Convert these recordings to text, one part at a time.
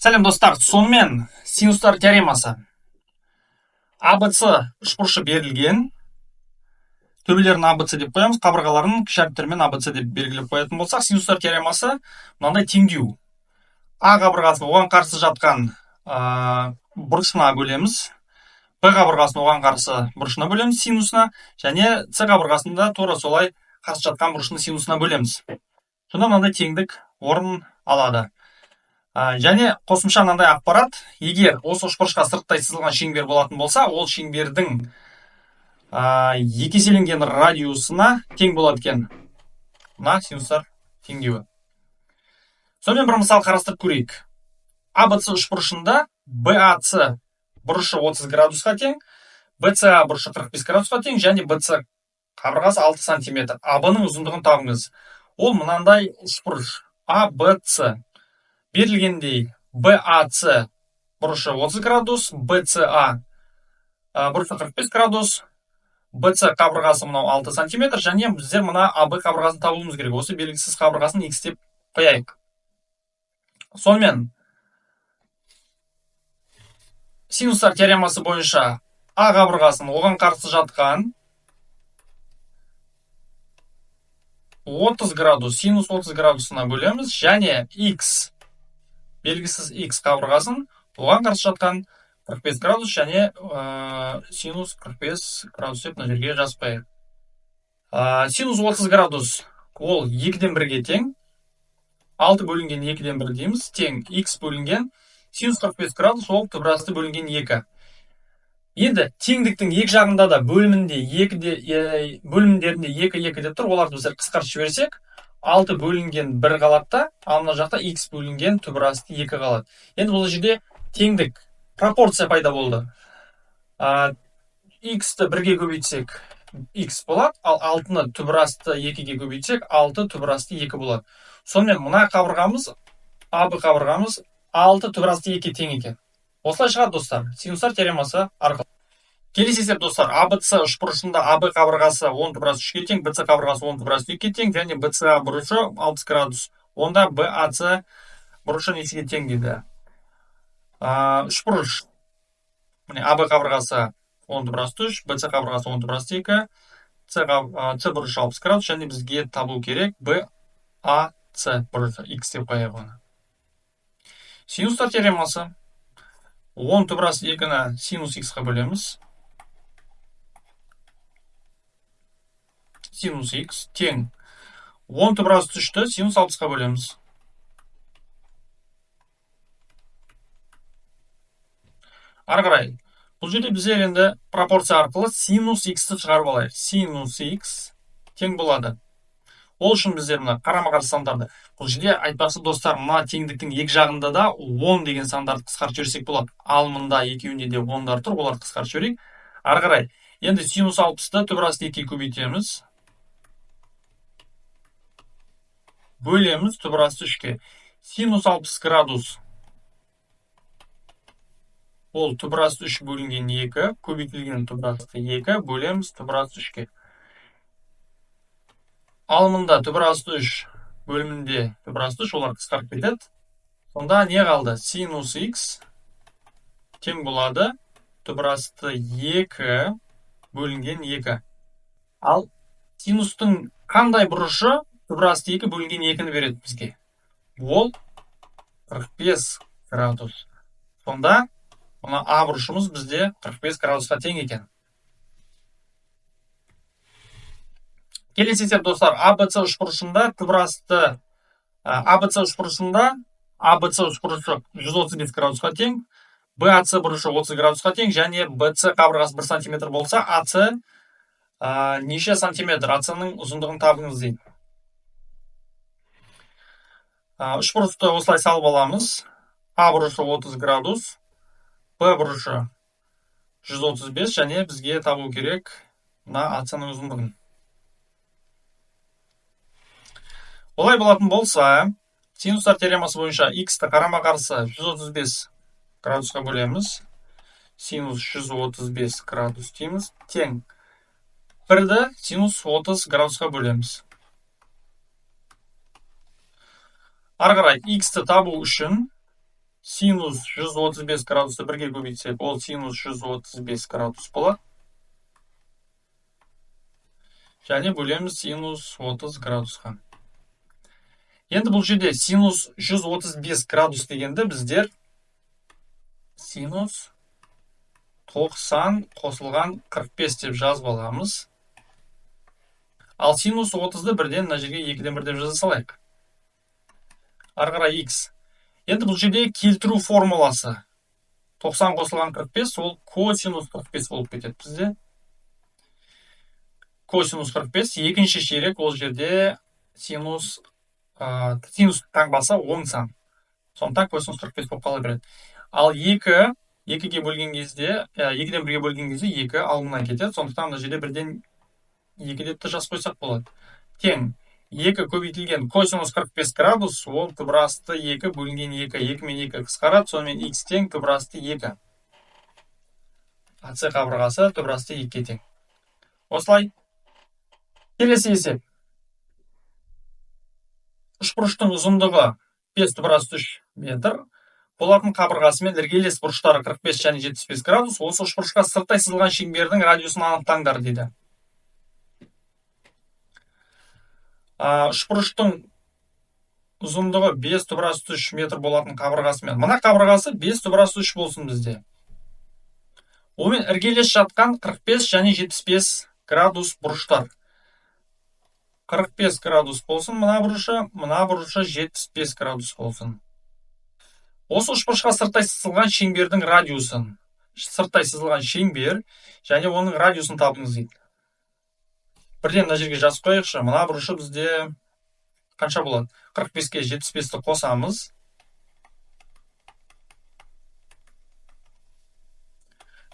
Сәлем, достар! Сонымен, синустар теоремасы. АБЦ үшбұрышы берілген. Төбелерін АБЦ деп қоямыз, қабырғаларын кіші әріптермен АБЦ деп белгілеп қоятын болсақ, синустар теоремасы мынандай теңдеу. А қабырғасын оған қарсы жатқан бұрышына бөлеміз. Б қабырғасын оған қарсы бұрышына бөлеміз, синусына, және С қабырғасын да тура солай қарсы жатқан бұрышының синусына бөлеміз. Сонда мынандай теңдік орын алады. Және қосымша мынандай ақпарат: егер осы үшбұрышқа сырттай сызылған шеңбер болатын болса, ол шеңбердің екі еселенген радиусына тең болады екен мына синустар теңдеуі. Сонымен, бір мысал қарастырып көрейік. АБЦ үшбұрышында БАЦ бұрышы 30 градусқа тең, БЦА бұрышы 45 градусқа тең және БЦ қабырғасы 6 сантиметр. АБ-ның ұзындығын табыңыз. Ол мынандай үшбұрыш АБЦ. Берілгендей, БАЦ бұрышы 30 градус, БЦА бұрышы 45 градус, БЦ қабырғасы мынау 6 сантиметр, және біздер мына АБ қабырғасын табуымыз керек. Осы белгісіз қабырғасын X деп қояйық. Сонымен, синустар теоремасы бойынша А қабырғасын оған қарсы жатқан 30 градус, синус 30 градусына бөлеміз, және X, белгісіз X қабырғасын оған қарсы жатқан 45 градус және синус 45 градус деп мына жерге жазып қояйық. Синус 30 градус ол 2-ден 1-ге тең. 6 бөлінген 2-ден 1 дейміз, тең X бөлінген синус 45 градус, ол түбір асты бөлінген 2. Енді теңдіктің екі жағында да бөлімінде 2-де, бөлімдерінде 2 2 деп тұр. Оларды біздер қысқартып жіберсек, 6 бөлінген 1 қалады да, ал мына жақта X бөлінген түбір асты 2 қалады. Енді бұл жерде теңдік пропорция пайда болды. X-ті 1-ге көбейтсек, X болады, ал 6-ны түбір асты 2-ге көбейтсек, 6 түбір асты 2 болады. Сонымен, мына қабырғамыз, АБ қабырғамыз 6 түбір асты 2-ге тең екен. Осылай шығады, достар, синустар теоремасы арқылы. Келесі есеп, достар. АБЦ үшбұрышында АБ қабырғасы 10 түбір асты 3-ке тең, БЦ қабырғасы 10 түбір асты 2-ге тең және БЦА бұрышы 60 градус. Онда БАЦ бұрышы нешеге тең дейді? Үшбұрыш. Міне, АБ қабырғасы 10 түбір асты 3, БЦ қабырғасы 10 түбір асты 2, С бұрышы 60 градус, және бізге табу керек БАЦ бұрышы, X деп қояйық оны. Синустар теоремасы. 10 түбір асты 2-ні синус X-қа бөлеміз. Синус X тең 10 түбір асты 3-ті синус 60-қа бөлеміз. Ары қарай, бұл жерде біздер енді пропорция арқылы синус X-ті шығарып алайық. Синус X тең болады. Ол үшін біздер мына қарама-қарсы сандарды, бұл жерде айтпақшы, достар, мына теңдіктің екі жағында да 10 деген сандарды қысқартып жіберсек болады. Ал мында екеуінде де 10-дар тұр, оларды қысқартып жіберейік. Ары қарай, енді синус 60-ты түбір асты 2-ге көбейтеміз. Бөлеміз түбір асты 3-ке. Синус 60 градус ол түбір асты 3 бөлінген 2, көбейтілген түбір асты 2, бөлеміз түбір асты 3-ке. Ал мында түбір асты 3 бөлімінде түбір асты 3, олар қысқарып кетеді. Сонда не қалды? Синус X тең болады түбір асты 2 бөлінген 2. Ал синустың қандай бұрышы түбір асты 2 бөлінген 2-ні береді бізге? Ол 45 градус. Сонда мына А бұрышымыз бізде 45 градусқа тең екен. Келесі есеп, достар. АБЦ үшбұрышында түбір асты, АБЦ үшбұрышында АБЦ үшбұрышы 135 градусқа тең, БАЦ бұрышы 30 градусқа тең және БЦ қабырғасы 1 сантиметр болса, АЦ неше сантиметр? АЦ-ның ұзындығын табыңыз дейді. Үшбұрышты осылай салып аламыз. А бұрышы 30 градус, Б бұрышы 135, және бізге табу керек мына АЦ-ның ұзындығын. Олай болатын болса, синустар теоремасы бойынша X-ті қарама-қарсы 135 градусқа бөлеміз. Синус 135 градус дейміз. Тең 1-ді синус 30 градусқа бөлеміз. Ары қарай X-ті табу үшін Синус 135 градусты 1-ге көбейтсек, ол синус 135 градус болады. Және бөлеміз синус 30 градусқа. Енді бұл жерде синус 135 градус дегенді біздер синус 90 қосылған 45 деп жазып аламыз. Ал синус 30-ды бірден мына жерге 2-ден 1 деп жаза салайық. Ары қарай x. Енді бұл жерде келтіру формуласы 90 қосылған 45, ол косинус 45 болып кетеді бізде. Косинус 45, екінші ширек ол жерде синус таңбасы оң сан. Сондықтан косинус 45 болып қала береді. Ал 2, 2-ге бөлген кезде, 2-ден 1-ге бөлген кезде 2 алымнан кетеді. Сондықтан мына жерде бірден 2 деп те жазып қойсақ болады. Тең 2 көбейтілген косинус 45 градус, ол түбір асты 2 бөлінген 2. 2 мен 2 қысқарады, сонымен x тең түбір асты 2. АС қабырғасы түбір асты 2-ге тең. Осылай. Келесі есеп. Үшбұрыштың ұзындығы 5 түбір асты 3 метр. Болатын қабырғасы мен іргелес бұрыштары 45 және 75 градус. Осы үшбұрышқа сырттай сызылған шеңбердің радиусын анықтаңдар дейді. Үшбұрыштың ұзындығы 5 түбір асты 3 метр болатын қабырғасымен. Мына қабырғасы 5 түбір асты 3 болсын бізде. Онымен іргелес жатқан 45 және 75 градус бұрыштар. 45 градус болсын мына бұрышы, мына бұрышы 75 градус болсын. Осы үшбұрышқа сырттай сызылған шеңбердің радиусын, сырттай сызылған шеңбер және оның радиусын табыңыз дейді. Бірден мына жерге жазып қояйықшы. Мына бұрышы бізде қанша болады? 45-ке 75-ті қосамыз.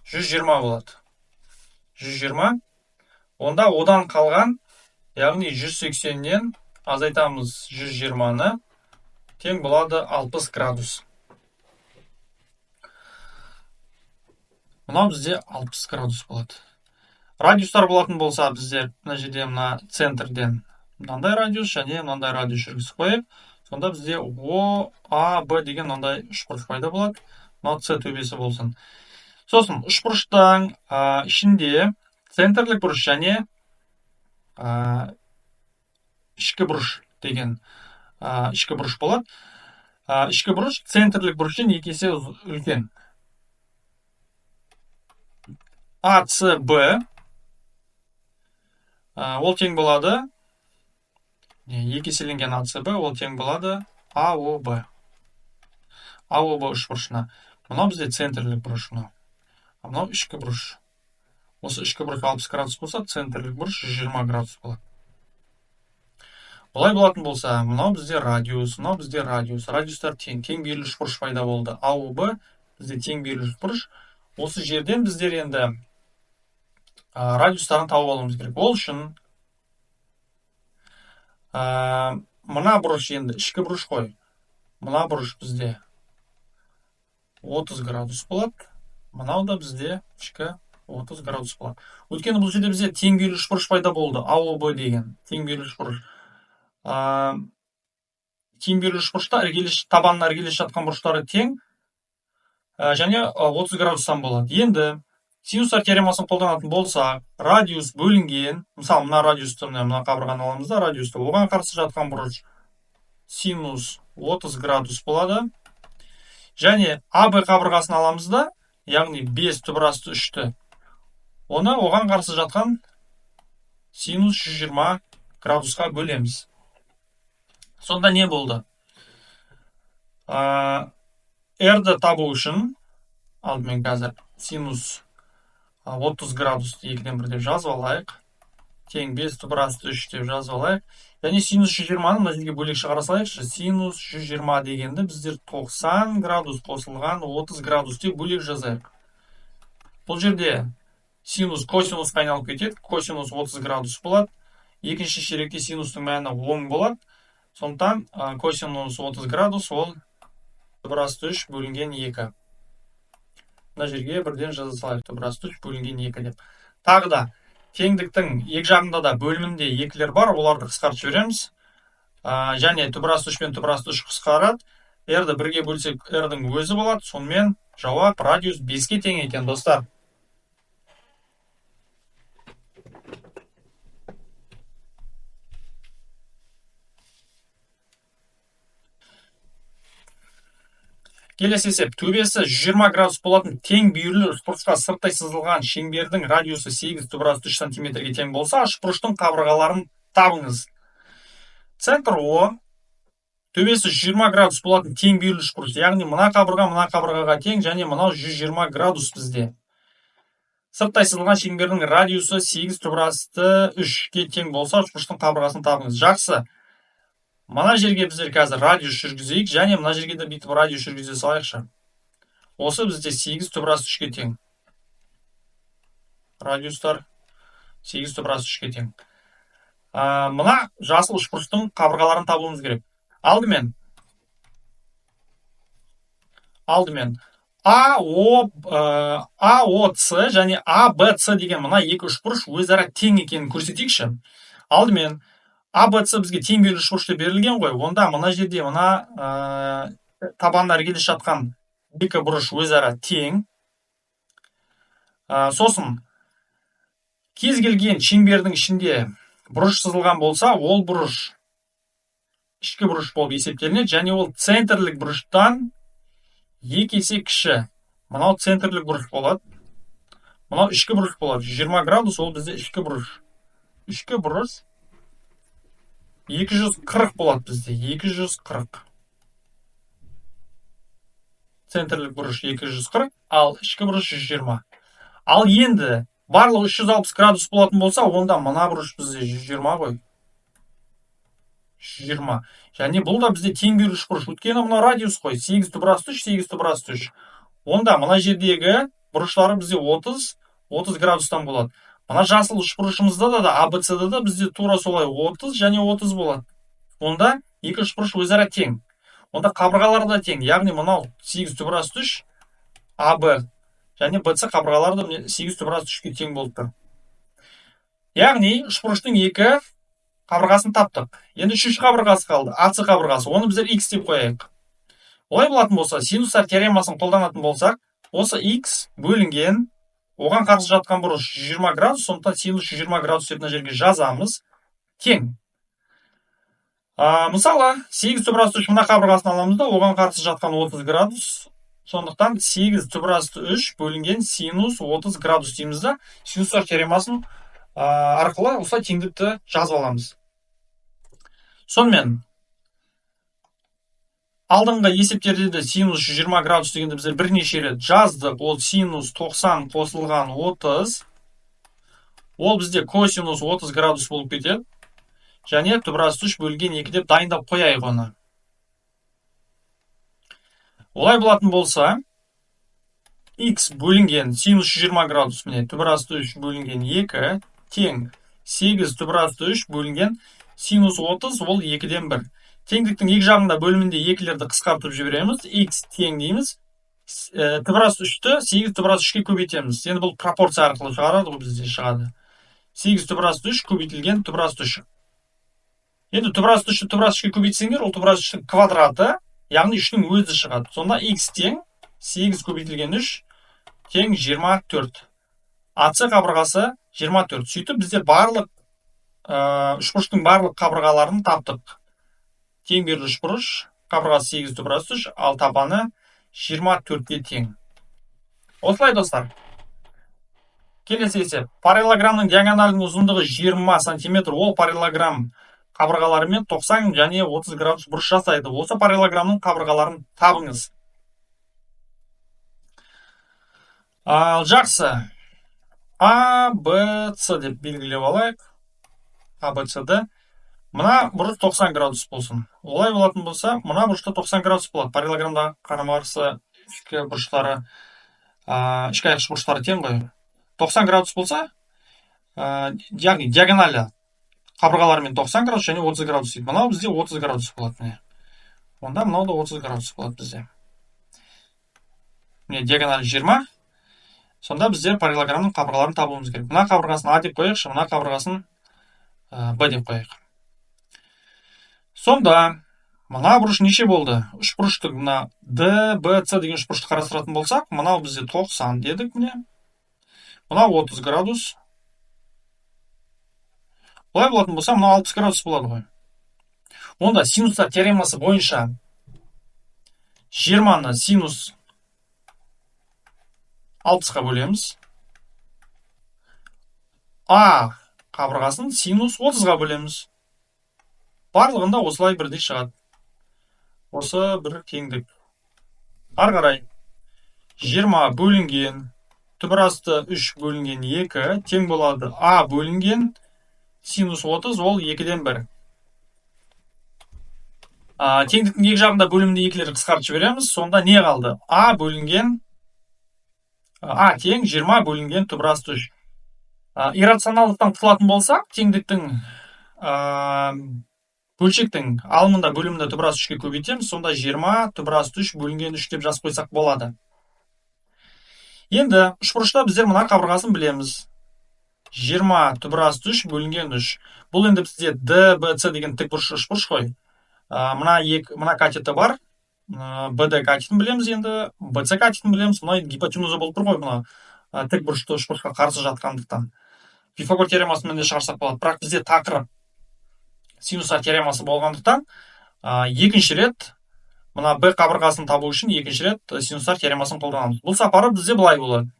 120 болады. 120. Онда одан қалған, яғни 180-нен азайтамыз 120-ны, тең болады 60 градус. Мынау бізде 60 градус болады. Радиустар болатын болса, біздер мына жерде мына центрден мынандай радиус және мынандай радиус жүргізіп қояйық. Сонда бізде О, А, Б деген мынандай үшбұрыш пайда болады. Мынау С төбесі болсын. Сосын үшбұрыштың ішінде центрлік бұрыш және ішкі бұрыш деген ішкі бұрыш болады. Ішкі бұрыш центрлік бұрыштан екі есе үлкен. А, С, Б ол тең болады. Екі еселенген А, С, Б ол тең болады А, О, Б. А, О, Б үшбұрышына. Мынау бізде центрлік бұрыш мынау. Мынау ішкі бұрыш. Осы ішкі бұрыш 60 градус болса, центрлік бұрыш 120 градус болады. Бұлай болатын болса, мынау бізде радиус, мынау бізде радиус. Радиустар тең, тең бүйірлі үшбұрыш пайда болды. А, О, Б бізде тең бүйірлі үшбұрыш. Осы жерден біздер енді радиустарын тауып алуымыз керек. Ол үшін мына бұрыш енді ішкі бұрыш қой. Мына бұрыш бізде 30 градус болады. Мынау да бізде ішкі 30 градус болады. Өйткені бұл жерде бізде тең бүйірлі үшбұрыш пайда болды. А, О, Б деген тең бүйірлі үшбұрыш. Тең бүйірлі үшбұрышта іргелес, табанына іргелес жатқан бұрыштары тең және 30 градустан болады. Енді синустар теоремасын қолданатын болсақ, радиус бөлінген, мысалы мына радиусты, мына қабырғаны аламыз да, радиусты, оған қарсы жатқан бұрыш синус 30 градус болады. Және А, Б қабырғасын аламыз да, яғни 5 түбір асты 3-ті, оны оған қарсы жатқан синус 120 градусқа бөлеміз. Сонда не болды? R-ді табу үшін алдымен қазір синус 30 градусты 2-ден 1 деп жазып алайық. Тең 5 түбір асты 3 деп жазып алайық. Және синус 120-ны мына жерге бөлек шығара салайықшы. Синус 120 дегенді біздер 90 градус қосылған 30 градус деп бөлек жазайық. Бұл жерде синус косинусқа айналып кетеді. Косинус 30 градус болады. Екінші ширекте синустың мәні оң болады. Сондықтан косинус 30 градус ол түбір асты 3 бөлінген 2. Мына жерге бірден жаза салайық, түбір асты 3 бөлінген 2 деп. Тағы да теңдіктің екі жағында да бөлімінде екілер бар, оларды қысқартып жібереміз. Және түбір асты 3 пен түбір асты 3 қысқарады. R-ді 1-ге бөлсек, R-дің өзі болады. Сонымен жауап радиус 5-ке тең екен, достар. Келесі есеп. Төбесі 120 градус болатын тең бүйірлі үшбұрышқа сырттай сызылған шеңбердің радиусы 8,3 сантиметрге тең болса, үшбұрыштың қабырғаларын табыңыз. Центр О, төбесі 120 градус болатын тең бүйірлі үшбұрыш, яғни мына қабырға мына қабырғаға тең және мынау 120 градус бізде. Сырттай сызылған шеңбердің радиусы 8,3-ке тең болса, үшбұрыштың қабырғасын табыңыз. Жақсы. Мына жерге біздер қазір радиус жүргізейік, және мына жерге де бүйтіп радиус жүргізе салайықшы. Осы бізде 8,3-ке тең. Радиустар 8,3-ке тең. Мына жасыл үшбұрыштың қабырғаларын табуымыз керек. Алдымен АОЦ және АБЦ деген мына екі үшбұрыш өзара тең екенін көрсетейікші. Алдымен АБЦ бізге тең бүйірлі үшбұрыш деп берілген ғой. Онда мына жерде мына табанына іргелес жатқан екі бұрыш өзара тең. Сосын кез келген шеңбердің ішінде бұрыш сызылған болса, ол бұрыш ішкі бұрыш болып есептелінеді және ол центрлік бұрыштан 2 есе кіші. Мынау центрлік бұрыш болады. Мынау ішкі бұрыш болады. 120 градус ол бізде ішкі бұрыш. Ішкі бұрыш 240 болады бізде. 240. Центрлік бұрыш 240, ал ішкі бұрыш 120. Ал енді барлығы 360 градус болатын болса, онда мына бұрыш бізде 120 ғой. 120. Және бұл да бізде тең бүйірлі үшбұрыш. Өйткені мынау радиус қой. 8,3, 8,3. Онда мына жердегі бұрышлары бізде 30 градустан болады. Мына жасыл үшбұрышымызда да АБЦ-да да бізде тура солай 30 және 30 болады. Онда екі үшбұрыш өзара тең. Онда қабырғалары да тең. Яғни мынау 8,3 АБ және БЦ қабырғалары да 8,3-ке тең болып тұр. Яғни үшбұрыштың екі қабырғасын таптық. Енді үшінші қабырғасы қалды, АЦ қабырғасы. Оны біздер X деп қояйық. Олай болатын болса, синустар теоремасын қолданатын болсақ, осы X бөлінген, оған қарсы жатқан бұрыш 120 градус, сондықтан синус 120 градус деп мына жерге жазамыз, тең. Мысалы, 8,3 мына қабырғасын аламыз да, оған қарсы жатқан 30 градус, сондықтан 8,3 бөлінген синус 30 градус дейміз да, синустар теоремасын арқылы осылай теңдікті жазып аламыз. Сонымен, алдыңғы есептерде де синус 120 градус дегенді біздер бірнеше рет жаздық. Ол синус 90 қосылған 30. Ол бізде косинус 30 градус болып кетеді. Және түбір асты 3 бөлінген 2 деп дайындап қояйық оны. Олай болатын болса, x бөлінген синус 120 градус, міне түбір асты 3 бөлінген 2 тең 8 түбір асты 3 бөлінген синус 30, ол 2-ден 1. Теңдіктің екі жағында бөлімінде екілерді қысқартып жібереміз. X тең дейміз. Түбір асты 3-ті 8 түбір асты 3-ке көбейтеміз. Енді бұл пропорция арқылы шығарады ғой, бізде шығады. 8 түбір асты 3 көбейтілген түбір асты 3. Енді түбір асты 3-ті түбір асты 3-ке көбейтсеңдер, ол түбір асты 3-тің квадраты, яғни 3-тің өзі шығады. Сонда x тең 8 көбейтілген 3 тең 24. АЦ қабырғасы 24. Сөйтіп біздер барлық үшбұрыштың барлық қабырғаларын таптық. Тең бүйірлі үшбұрыш, қабырғасы 8 түбір асты 3, ал табаны 24-ке тең. Осылай, достар. Келесі есеп. Параллелограммның диагоналінің ұзындығы 20 сантиметр. Ол параллелограмм қабырғаларымен 90 және 30 градус бұрыш жасайды. Осы параллелограммның қабырғаларын табыңыз. Ал жақсы. А, Б, С деп белгілеп алайық. А, Б, С, Д. Мына бұрыш 90 градус болсын. Олай болатын болса, мына бұрышта 90 градус болады. Параллелограммда қарама-қарсы ішкі бұрыштары, ішкі айқыш бұрыштары тең ғой. 90 градус болса, яғни диагоналі қабырғаларымен 90 градус және 30 градус дейді. Мынау бізде 30 градус болады, міне. Онда мынау да 30 градус болады бізде. Міне диагоналі 20. Сонда біздер параллелограммның қабырғаларын табуымыз керек. Мына қабырғасын А деп қояйықшы, мына қабырғасын Б деп қояйық. Сонда Мына бұрыш неше болды? Үшбұрышты мына Д, Б, С деген үшбұрышты қарастыратын болсақ, мынау бізде 90 дедік міне. Мынау 30 градус. Былай болатын болса, мынау 60 градус болады ғой. Онда синустар теоремасы бойынша 20-ны синус 60-қа бөлеміз. А қабырғасын синус 30-ға бөлеміз. Барлығында осылай бірдей шығады. Осы бір теңдік. Ары қарай 20 бөлінген түбір асты 3 бөлінген 2 тең болады А бөлінген синус 30, ол 2-ден 1. Теңдіктің екі жағында бөлімді екілер қысқартып жібереміз. Сонда не қалды? А бөлінген А тең 20 бөлінген түбір асты 3. Иррационалдықтан құтылатын болсақ, теңдіктің бөлшектің алымында бөлімінде түбір асты 3-ке көбейтеміз. Сонда 20 түбір асты 3 бөлінген 3 деп жазып қойсақ болады. Енді үшбұрышта біздер мына қабырғасын білеміз. 20 түбір асты 3 бөлінген 3. Бұл енді бізде Д, Б, С деген тікбұрыш үшбұрыш қой. Мына екі, мына катеті бар. БД катетін білеміз енді, БС катетін білеміз. Мына гипотенуза болып тұр ғой, мына тікбұрышты үшбұрышқа қарсы жатқандықтан. Пифагор теоремасымен де шығарсақ болады. Бірақ бізде тақырып синустар теоремасы болғандықтан, екінші рет мына Б қабырғасын табу үшін екінші рет синустар теоремасын қолданамыз. Бұл сапары бізде былай болады.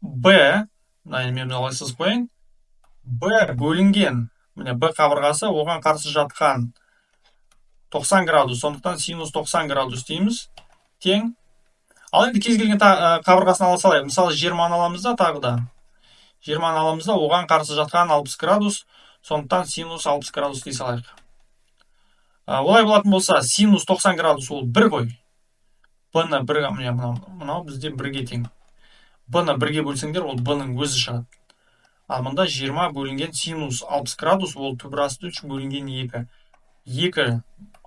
Б, мына мен былай сызып қояйын. Б бөлінген, міне Б қабырғасы оған қарсы жатқан 90 градус, сондықтан синус 90 градус дейміз, тең. Ал енді кез келген қабырғасын ала салайық. Мысалы 20-ны аламыз да, тағы да 20-ны аламыз да, оған қарсы жатқан 60 градус, сондықтан синус 60 градус дей салайық. Олай болатын болса, синус 90 градус ол 1 ғой. Б-ны 1, міне мынау бізде 1-ге тең. Б-ны 1-ге бөлсеңдер, ол Б-ның өзі шығады. Ал мында 20 бөлінген синус 60 градус, ол түбір асты 3 бөлінген 2. 2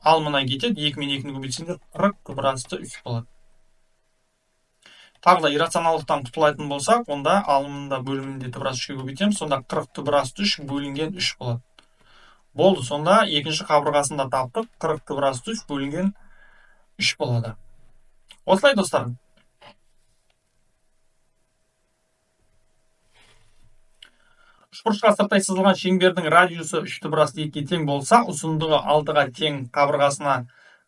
ал мына кетеді, 2 мен 2-ні көбейтсеңдер, 40 түбір асты 3 болады. Тағы да иррационалдықтан құтылайтын болсақ, онда алымында бөлімінде түбір асты 3-ке көбейтеміз, сонда 40 түбір асты 3 бөлінген 3 болады. Болды, сонда екінші қабырғасын да таптық, 40 түбір асты 3 бөлінген 3 болады. Осылай, достар. Үшбұрышқа сырттай сызылған шеңбердің радиусы 3 түбір асты 2-ге тең болса, ұзындығы 6-ға тең қабырғасына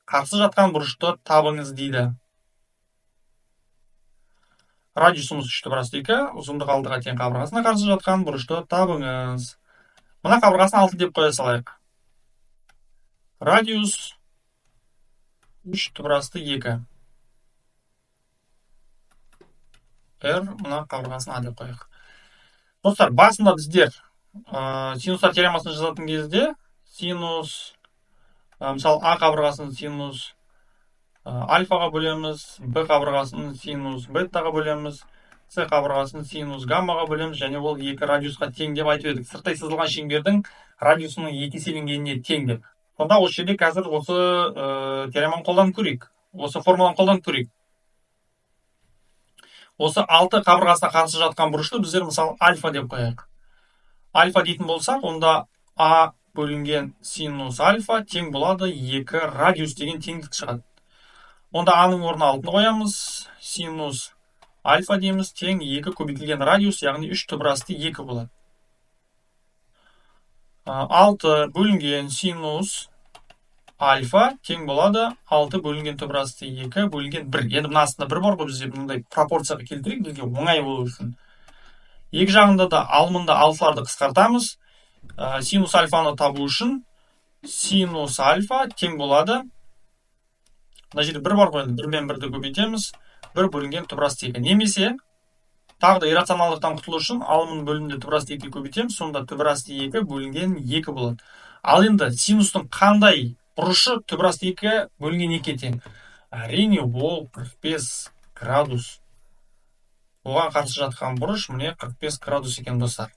қарсы жатқан бұрышты табыңыз дейді. Радиусымыз 3 түбір асты 2, ұзындығы 6-ға тең қабырғасына қарсы жатқан бұрышты табыңыз. Мына қабырғасын 6 деп қоя салайық. Радиус 3 түбір асты 2. R мына қабырғасын А деп қояйық. Достар, басында біздер синустар теоремасын жазатын кезде синус, мысалы А қабырғасын синус альфаға бөлеміз, Б қабырғасын синус бетаға бөлеміз, С қабырғасын синус гаммаға бөлеміз, және ол екі радиусқа тең деп айтып едік. Сырттай сызылған шеңбердің радиусының екі еселенгеніне тең деп. Сонда осы жерде қазір осы теореманы қолданып көрейік. Осы формуланы қолданып көрейік. Осы 6 қабырғасына қарсы жатқан бұрышты біздер мысалы альфа деп қояйық. Альфа дейтін болсақ, онда А бөлінген синус альфа тең болады 2 радиус деген теңдік шығады. Онда А-ның орнына 6-ны қоямыз, синус альфа дейміз, тең 2 көбейтілген радиус, яғни 3 түбір асты 2 болады. 6 бөлінген синус альфа тең болады 6 бөлінген түбір асты 2 бөлінген 1. Енді мына астында 1 бар ғой, бізде мындай пропорцияға келтірейік, бізге оңай болу үшін. Екі жағында да алымында алтыларды қысқартамыз. Синус альфаны табу үшін синус альфа тең болады. Мына жерде 1 бар ғой, енді 1 мен 1-ді көбейтеміз. 1 бөлінген түбір асты 2. Немесе тағы да иррационалдықтан құтылу үшін алымын бөлімінде түбір асты 2-ге көбейтеміз. Сонда түбір асты 2 бөлінген 2 болады. Ал енді синустың қандай бұрышы түбір асты 2 бөлінген 2-ге тең? Әрине, ол 45 градус. Оған қарсы жатқан бұрыш міне 45 градус екен, достар.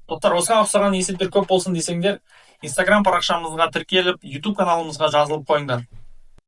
Достар, осыған ұқсаған есептер көп болсын десеңдер, Instagram парақшамызға тіркеліп, YouTube каналымызға жазылып қойыңдар.